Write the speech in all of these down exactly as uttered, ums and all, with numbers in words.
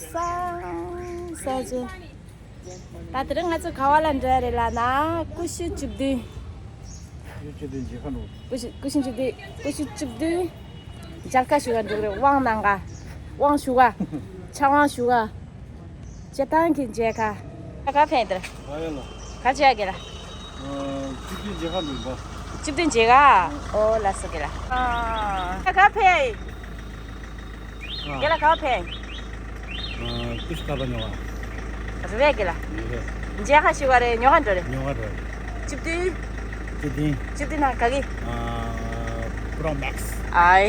ས་ས་ཆུ། ད་དེ་རིང་ང་ཚོ་ག་བ་ལ་འགྲོ་ཡ་རེད་ལབ་ན། ཀུ་ཤུ་བཅུ་བདུན། ཀུ་ཤུ་བཅུ་བདུན་མཇལ་ཁ་འགྲོ། ཀུ་ཤུ་ཀུ་ཤུ་བཅུ་བདུན། ཀུ་ཤུ་བཅུ་བདུན་མཇལ་ཁ་ཞུ་ག་འགྲོ་གི་རེད། དབང་གནང་ག། དབང་ཞུ་ག། ཕྱག་དབང་ཞུ་ག། སྤྱིར་བཏང་གི་མཇལ་ཁ། ད་ག་ཕེབས་ཡིན་དེར། ཨ་ཡོད་ལ། ག་བྱེད་ཡ་གི་ལ། ཨ། བཅུ་བདུན་མཇལ་ཁ་འགྲོ་གི་འདུག་བཅུ་བདུན་མཇལ་ཁ། ཨོ་ལགས་སོ་གི་ལ། ཨ། ད་ག་ཕེབས་ཡིན། ཨ། རྒན་ལགས་ག་བ་ཕེབས་ཡིན། ཨ། ཀུ་ཤུ་ཁ་པར་ཉོ་བ། རེད་པས་རྒན་ལགས། རེད་པས། མཇལ་ཁ་ཞུ་བ་རེད། ཉོ་ག་འགྲོ་རེད། ཉོ་ག་འགྲོ་རེད། བཅུ་བདུན། བཅུ་བདུན། བཅུ་བདུན་ནང་ག་གི། ཨ། པྲོ་མེག་སི། ཨ་ཡ།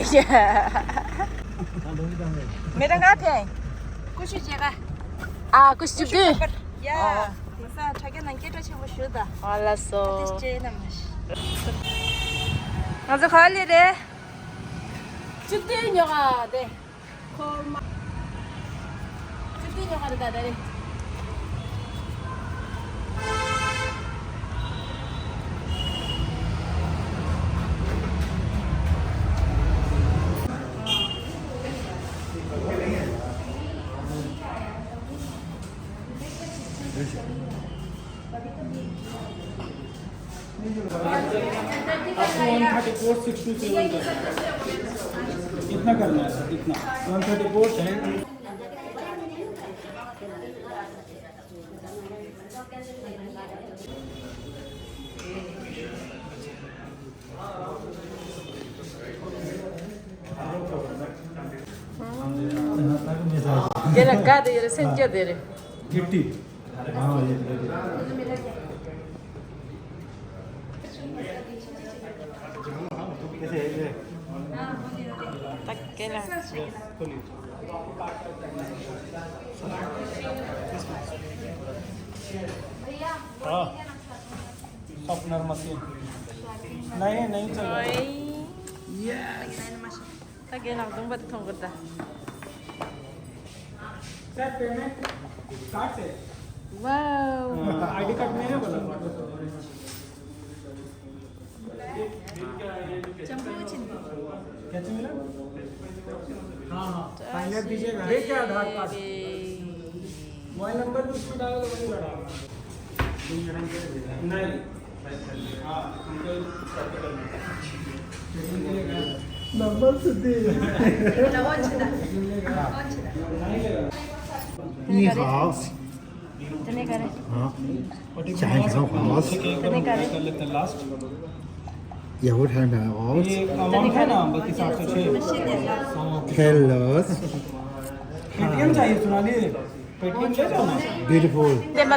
མི་རང་ག་བ་ཕེབས་ཡིན། ཀུ་ཤུ་མཇལ་ཁ། ཨ། ཀུ་ཤུ་བཅུ་བདུན། ཡ། ཨོ། དེང་སང་དྲ་རྒྱ་ནང་སྐད་གྲགས་ཆེན་པོ་ཞུ་ད། ཨ་ལགས་སོ། ང་ཚོ་ག་ལེ་རེད། བཅུ་བདུན་ཉོ་ག་དེ། ཁོར་མ། བཅུ་བདུན་ཉོ་ག་རེད་ད་ད་རེད། आपको one thirty four six two seven करना है। इतना करना है सर, इतना। One thirty four seven two. ये रखा दे, ये सेंचर दे रहे। एट्टी। हाँ, ये कैसे है ये? तक के ना। हाँ। Softener machine. नहीं, नहीं चल रहा। Yes। ད་རྒན་ལགས་གདོང་པ་དེ་མཐོང་གི་ད། सर, पेमेंट कार्ड से। वाओ। हाँ, आईडी कार्ड मेरे वाला। क्या चाहिए? हाँ, हाँ, फाइनल दीजिएगा। ये क्या आधार कार्ड? मोबाइल नंबर भी उसमें डालो तो वही लगा। नहीं। हाँ, हमको नंबर से दे। 你好。 तने करे। हाँ। चाय के साथ खाओ। तने करे। ये वो ठंडा है, और ये अमाउंट है ना, बाकी सात सौ छः। हेलो। पेटीएम चाहिए, सोनाली? पेटीएम ले जाओ ना। ब्यूटीफुल। དེ་མ་ལ་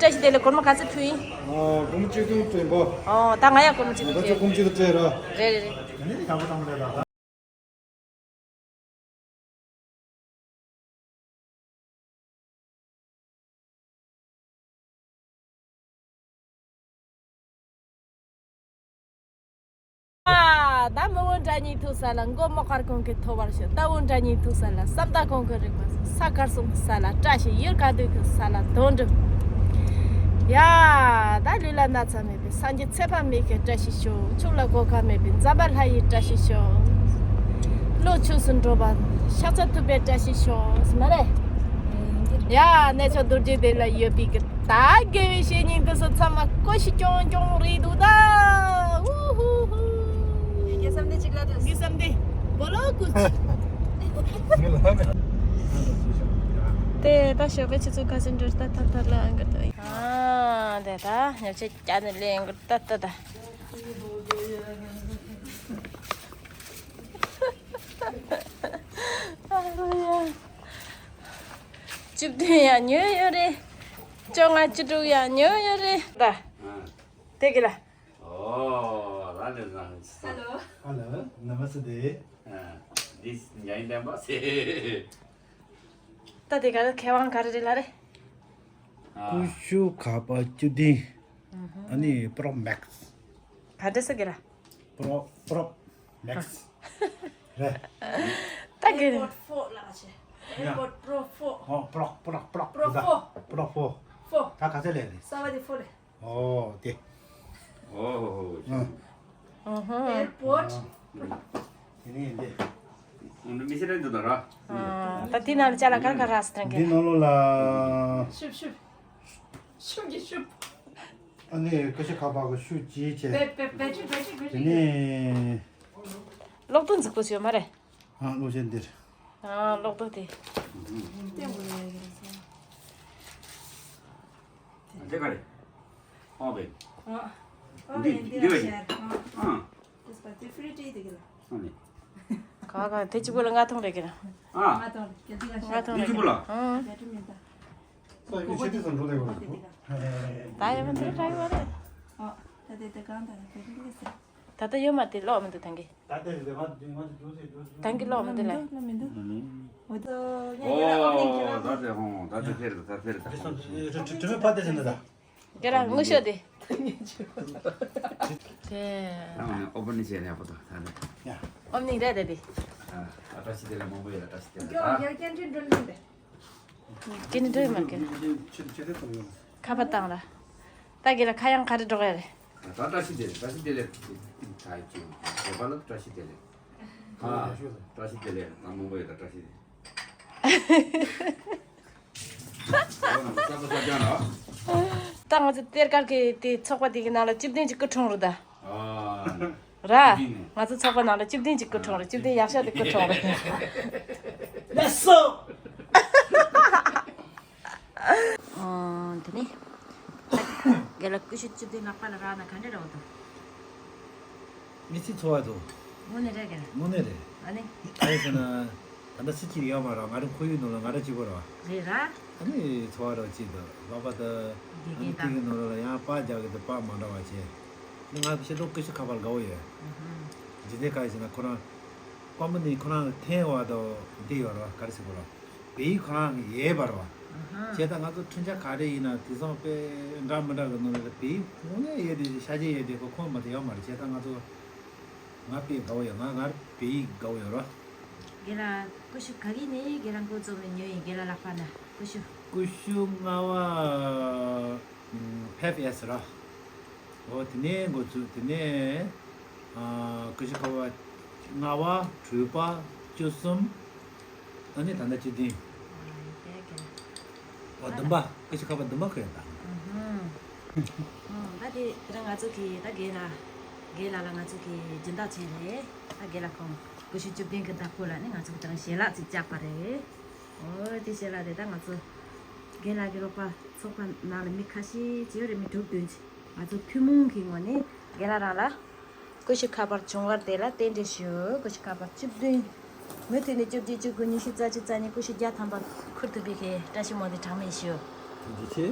བཀྲ་ཤིས་བདེ་ལེགས། སྒོར་མོ་ག་ཚོད་ཕུལ་ཡིན། ཨ། སྒོར་མོ་གཅིག་སྟོང་བདུན་པ། ཨོ། ད་ང་ཡང་སྒོར་མོ་གཅིག་སྟོང་ཕུལ། ང་ཚོ་སྒོར་མོ་གཅིག་སྟོང་སྤྲད་ར། རེད་རེད་རེད། དེ་ནས་དེ་ག་པར་བཏང་མ་རེད་ད། ཨ། ད་མི་འོན་འདྲ་གཉིས་ཐུག་ས་ལ་མགོ་མོ་དཀར་གོང་གི་ཐོ་བར་ཤོག་ད་འོན་འདྲ་གཉིས་ཐུག་ས་ལ་བསམ་ད་གོང་གི་རིག་པ་ས་དཀར་གསུང་གི་ས་ལ་བཀྲ་ཤིས། ཡུལ་ག་དུས་ཀྱི་ས་ལ་དོན་འགྲུབ། ཡ། ད་ལུས་ལ་ན་ཚ་མེད། སངས་རྒྱས་ཚེ་དཔག་མེད་ཀྱི་བཀྲ་ཤིས་ཤོག་ཕྱུགས་ལ་གོད་ཁ་མེད་པའི་ཛམ་བྷ་ལ་ཡི་བཀྲ་ཤིས་ཤོག་བློ་ཆོས་སུ་འགྲོ་བ་ཤ་ཚ་ཐུབ་པའི་བཀྲ་ཤིས་ཤོག་མ་རེད། ཡ། གནས་མཆོག་རྡོ་རྗེ་གདན་ལ་ཡོད་པའི་གི་ད་དགེ་བའི་བཤེས་གཉེན་དེ་ཚོ་ཚང་མ་སྐུ་ཞིག་གྱོང་གྱོང་རེད་འདུག་ད། ཨུ་ཧུ་ཧུ། དགེ་བསམ་འདི་གཅིག་ལ་དུས། དགེ་བསམ་འདི་བོ་ལོ་ཀུ་ཆི། དེ་ད་ཞོགས་པའི་ཆུ་ཚོད་ཁ་ཤས་འགྲོ་ད་ཐབ་ཐབ་ལ་ཨང་གི་ད། ཨ། དེ་ད་ཉོ་ཆེ་ཅ་ནི་ལེན་གི་ད་ད་ད། ཨ་རོ་ཡ། བཅུ་བདུན་ཡང་ཉོས་ཡོད་རེད། བཅོ་ལྔ་བཅུ་དྲུག་ཡང་ཉོས་ཡོད་རེད་ད། དེ་གི་ལ། ཨོ། རང་ལས་རང་། Hello. Hello. नमस्ते. ཨ། This ཉན་ལྡན་པ་སེ། ད་དེ་ག་ལ་མཁས་དབང་ག་རེ་རེད་ལ་རེད། ཨ། ཀུ་ཤུ་ཁ་པར་བཅུ་བདུན། ཨ་ནི་པྲོ་མེག་སི། ག་འདྲ་ཟེར་གི་ལ། པྲོ་པྲོ་མེག་སི། རེད། ད་གི་རེད། AirPod four ལ་ཆེ། ཡ། AirPod Pro four. ཨོ། པྲོ་པྲོ་པྲོ། Pro four. པྲོ་ཕོར། ཕོར། ད་ག་ཚད་ལས་རེད། གསར་པ་དེ་ཕོར་རེད། ཨོ་དེ། ཨོ་ཧོ་ཧོ། ཨ། ཨོ་ཧོ། AirPod Pro། དེ་ནས་འདི། མི་ཤེས་རེད་འདུག་ད་ར། ད་དེ་ནང་ལ་ཅ་ལག་ག་རེ་ག་རེ་རག་སོང་། འདི་ནང་ལོགས་ལ། ཤུབ་ཤུབ། ཤུབ་ཀྱི་ཤུབ། ཨ་ནི་ཀུ་ཤུ་ཁ་པར་གྱི་ཤུབ་ཅིག་བྱས། བེ་བེ་བེ་ཅི་བེ་ཅི་བེ་ཅི། དེ་ནས། གློག་ཏོ་འཛུགས་པོ་ཡོད་མ་རེད། ཨ་གློག་ཆེན་འདིར། ཨ་གློག་ཏོ་དེ། འདི་ག་རེད། ཨོ་བེ། འདི་འདི་བེ། ཨ། ཨ་ནི། ག་ག་དེ་གཅིག་པོ་ལ་ལྔ་ཐོངས་རེད་ཀྱི་ན། ཨ། ལྔ་ཐོངས་རེད་ཀྱི་ན། ལྔ་ཐོངས་རེད་ཀྱི་ན། ཨང་། ད་ཡོད་མ་འདི་ར་ཡོད་རེད། ཨ་ད་དེ་དེ་གང་ད་དེ་འདི་ཟེར། ད་ལྟ་ཡོད་མ་དེ་ལོག་མི་འདུག་ཐང་གི། ད་ལྟ་ཡོད་མ་དེ་ང་ཚོ་འདུག་ཟེར་འདུག་ཟེར། ཐང་གི་ལོག་མི་འདུག་ལ། ལོག་མི་འདུག་ཨོ་ད་དེ་ཧོང་ད་དེ་ཐེར་ད་ཐེར་ད། དྲི་མེད་ཕ་དེ་ཟེར་འདུག་ད། དེ་ལ་དངོས་ཤོག་དེ། དེ། ཨོ་པ་ནི་བྱས་ནས་པོ་ད་ད་ནི། ཨོ་ནི་རེད་དེ་དེ། ཨ་བཀྲ་ཤིས་བདེ་ལེགས་མང་པོ་ཡོད་ལ་བཀྲ་ཤིས་བདེ་ལེགས། ཀྱི་ནི་འགྲོ་ཡི་མ་ཀྱི། ཁ་པར་བཏང་ལ། ད་གི་ལ་ཁ་ཡང་ག་རེ་འགྲོ་གི་རེད། ད་བཀྲ་ཤིས་བདེ་ལེགས། བཀྲ་ཤིས་བདེ་ལེགས། ད་ཡི་ཅིང་བོད་པ་ལ་བཀྲ་ཤིས་བདེ་ལེགས། ཨ་བཀྲ་ཤིས་བདེ་ལེགས། ད་མང་པོ་ཡོད་ད་བཀྲ་ཤིས་བདེ་ལེགས། ད་ང་ཚོ་གཏེར་སྒར་གྱི་དེ་ཚོགས་པ་དེ་གི་ནང་ལ་བཅུ་བདུན་གྱི་སྐུ་འཁྲུངས་རེད་ད། ར། ང་ཚོ་ཚོགས་པ་ནང་ལ་བཅུ་བདུན་གྱི་སྐུ་འཁྲུངས་རེད། བཅུ་བདུན་ཡག་ཤོས་དེ་སྐུ་འཁྲུངས་རེད། ལགས་སོ། ཨོ། དེ་ནས། རྒན་ལགས་ཀུ་ཤུ་བཅུ་བདུན་ལག་པ་ལ་རག་ན་ག་འདྲ་རེད་འདུག་མི་ཚེ་འཚོ་བ་འདུག་དངོས་གནས་རེད་རྒན་ལགས། དངོས་གནས་རེད། ཨ་ནི། ཨ་ཡེ་ཟེར་ན། ད་ལྟ་སུ་གཅིག་ཡོད་མ་རེད། ང་རང་ཁོར་ཡུག་ནང་ལ་ང་རང་གཅིག་པོ་རེད་བ། རེད་ར། ཨ་ནི་འཚོ་བ་རོགས་གཅིག་འདུག་ལག་པ་དང་། དགེ་ཨ་ནི་རྒན་དེ་གི་ནང་ལ་ཡང་པར་རྒྱག་གི་འདུག་པར་མ་འདྲ་བ་བྱས། ཨ་ནི་ང་ཤེས་ཏོག་ཀུ་ཤུ་ཁ་པར་དགའ་བོ་ཡོད། རྗེས་འདེད་ག་ཡེ་ཟེར་ན་ཁོ་རང་། དཔའ་མོ་ནི་ཁོ་རང་འཐེན་བ་དང་འདི་ཡོད་རེད་བ། ག་རེ་ཟེར་དགོས་རེད། བོད་ཡིག་ཁོ་རང་ཡོད་པ་རེད་བ། བྱས་ཙང་ང་ཚོ་འཁྲུན་ཆ་ག་རེ་ཡིན་ན་དེང་སང་དཔེ་འདྲ་མི་འདྲ་གི་ནང་ལ་བོད་ཡིག་དངོས་གནས་ཡོད་དེ་ཤ་ཅིག་ཡོད་དེ་ཁོ་ཁོམ་མ་དེ་ཡོད་མ་རེད། བྱས་ཙང་ང་ཚོ་ང་དཔེ་དགའ་བོ་ཡོད། ང་ངར་བོད་ཡིག་དགའ་བོ་ཡོད་རེད་བ། རྒན་ལགས་ཀུ་ཤུ་ག་གི་ནས་རྒན་ལགས་འགོ་རྩོམ་ནས་ཉོས་ཡིན། རྒན་ལགས་ལག་པ་ན་ཀུ་ཤུ། ཀུ་ཤུ་ལྔ་བ་ཕེབ་ཨེས་ར། འོ་དེ་ནས་འགོ་ཚུགས། དེ་ནས་ཨ་ཀུ་ཤུ་ཁ་པར་ལྔ་བ་དྲུག་པ་བཅུ་གསུམ། ཨ་ནི་ད་ལྟ་བཅུ་བདུན། འོ་བདུན་པ། ཀུ་ཤུ་ཁ་པར་བདུན་པ་ཁོ་ཡོད་ད། ད་དེ་དེ་རིང་ང་ཚོ་གི་ད་རྒན་ལགས། རྒན་ལགས་ལ་ང་ཚོ་གི་སྦྱིན་བདག་བྱས་རེད། ད་རྒན་ལགས་ཁོང་ཀུ་ཤུ་བཅུ་བདུན་གི་བདག་པོ་ལ་ནི་ང་ཚོ་གི་དེ་རིང་ཞལ་ལག་ཅིག་བཅག་པ་རེད། འོ་དེ་ཞལ་ལག་དེ་ད་ང་ཚོ་རྒན་ལགས་ཀྱི་རོགས་པ་ཚོགས་པ་ནང་ལ་མི་ཁ་ཤས་ཅིག་ཡོད་རེད། མི་དྲུག་བདུན་ཅིག་ང་ཚོ་ཐུན་མོང་གི་ངོས་ནས་རྒན་ལགས་རང་ལ་ཀུ་ཤུ་ཁ་པར་བྱུང་བར་དེ་ལ་རྟེན་འབྲེལ་ཞུ། ཀུ་ཤུ་ཁ་པར་བཅུ་བདུན། མུ་མཐུད་ནས་བཅུ་གཅིག་བཅུ་དགུ་ཉི་ཤུ་རྩ་གཅིག་རྩ་གཉིས་ཀུ་ཤུ་བརྒྱ་ཐམ་པ་ཁུར་ཐུབ་པའི་གི་བཀྲ་ཤིས་སྨོན་འདུན་གྲངས་མེད་ཞུ། ཐུགས་རྗེ་ཆེ།